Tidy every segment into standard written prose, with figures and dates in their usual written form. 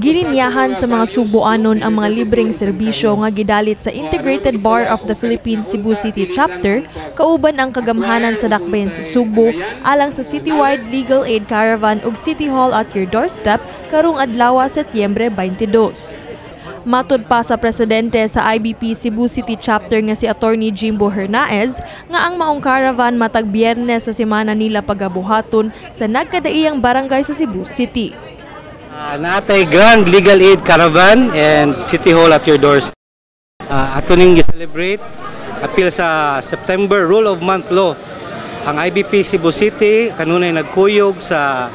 Gilinyahan sa mga Sugboanon ang mga libreng serbisyo nga gidalit sa Integrated Bar of the Philippines Cebu City Chapter kauban ang kagamhanan sa Dakbayan sa Sugbo alang sa Citywide Legal Aid Caravan ug City Hall at Your Doorstep karong adlaw, Setyembre 22. Matud pa sa presidente sa IBP Cebu City Chapter nga si Attorney Jimbo Hernaez nga ang maong caravan matag Biyernes sa semana nila pagabuhaton sa nagkadaiyang barangay sa Cebu City. Naa tay Grand Legal Aid Caravan and City Hall at Your Doorstep. Ato ning gi-celebrate apil sa September Rule of Month Law. Ang IBP Cebu City kanunay nagkuyog sa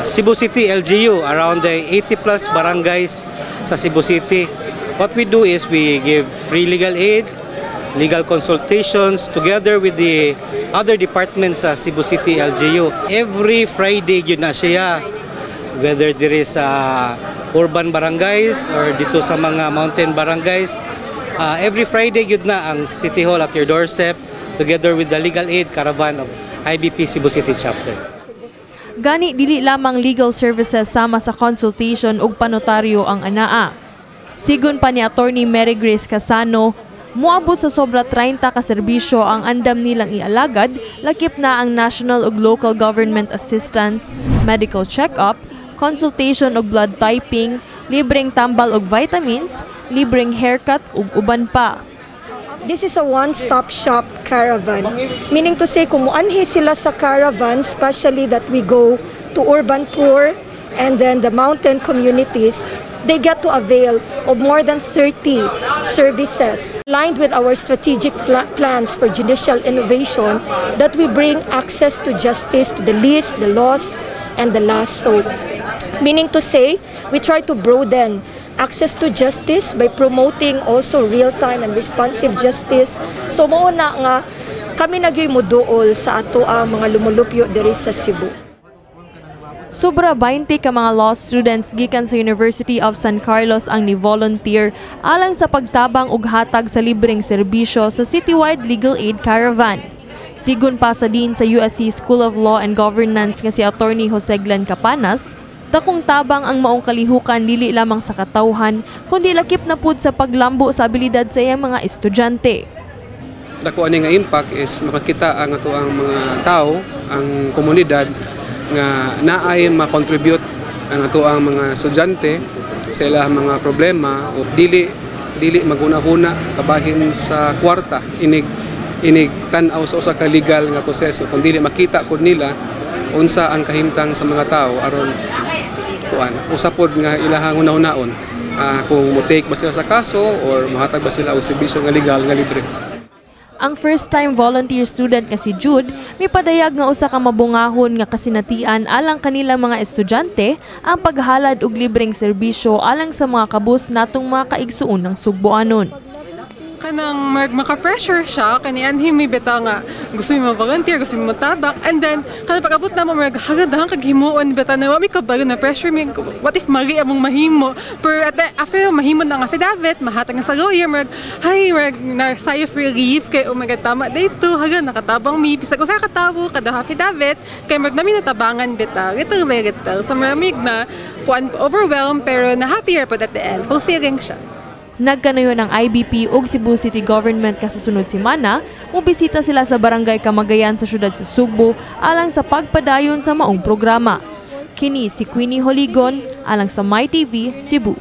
Cebu City LGU, around the 80 plus barangays sa Cebu City. What we do is we give free legal aid, legal consultations together with the other departments sa Cebu City LGU. Every Friday gyud na siya, whether there is urban barangays or dito sa mga mountain barangays. Every Friday gyud na ang City Hall at Your Doorstep together with the Legal Aid Caravan of IBP Cebu City Chapter. Gani dili lamang legal services sama sa consultation ug panotaryo ang anaa. Sigon pa ni Attorney Mary Grace Casano, moabot sa sobra 30 ka serbisyo ang andam nilang ialagad, lakip na ang national ug local government assistance, medical check-up, consultation ug blood typing, libreng tambal ug vitamins, libreng haircut ug uban pa. This is a one-stop shop caravan. Meaning to say, kung muanhi sila sa caravan, especially that we go to urban poor and then the mountain communities, they get to avail of more than 30 services lined with our strategic plans for judicial innovation that we bring access to justice to the least, the lost, and the last. So, meaning to say, we try to broaden access to justice by promoting also real-time and responsive justice. So mao na nga kami na gyoy muduol sa ato ang mga lumulupyo diri sa Cebu. Sobra 20 ka mga law students gikan sa University of San Carlos ang ni-volunteer alang sa pagtabang ug hatag sa libreng serbisyo sa Citywide Legal Aid Caravan. Sigon pa sa dean sa USC School of Law and Governance nga si Attorney Jose Glenn Capanas, dakong tabang ang maong kalihukan dili lamang sa katawhan kundi lakip na pud sa paglambo sa abilidad sa iyang mga estudyante. Dako ani nga impact is makakita ang ato ang mga tao, ang komunidad nga naay ma-contribute ang ato ang mga estudyante sa ilang mga problema o dili dili maghuna-huna kabahin sa kwarta inig inig tan-aw sa usa ka legal nga proseso, kun dili makita pud nila unsa ang kahimtang sa mga tao aron kuan usa pod nga ilahang hunahunaon kung mo-take ba sila sa kaso or mohatag ba sila og serbisyo nga legal nga libre. Ang first-time volunteer student nga si Jude, mipadayag nga usa ka mabungahon nga kasinatian alang kanilang mga estudyante ang paghalad og libreng serbisyo alang sa mga kabus natong mga kaigsuonang Sugboanon. Kanang maka-pressure siya kani anhi mi bitaw nga gusto mi ma-volunteer, gusto mi matabak, and then kanang pag-abot namo, murag hagadahan kag himuon bitaw na wa mi kabalo na pressure mi, what if mali among mahimo? Pero after mahimo na ang affidavit, mahatag na sa lawyer, murag hay, murag na sigh of relief kay, "Oh my God, tama dito, haga nakatabang mi bisag usa ka tawo kada affidavit," kay murag nami natabangan bitaw, little by little. So maramig na kuan, overwhelmed, pero na happier pod at the end, fulfilling siya. Nagkanayon ang IBP ug Cebu City Government kasasunod semana, mobisita sila sa Barangay Kamagayan sa syudad sa Sugbo alang sa pagpadayon sa maong programa. Kini si Queenie Holigon alang sa MyTV Cebu.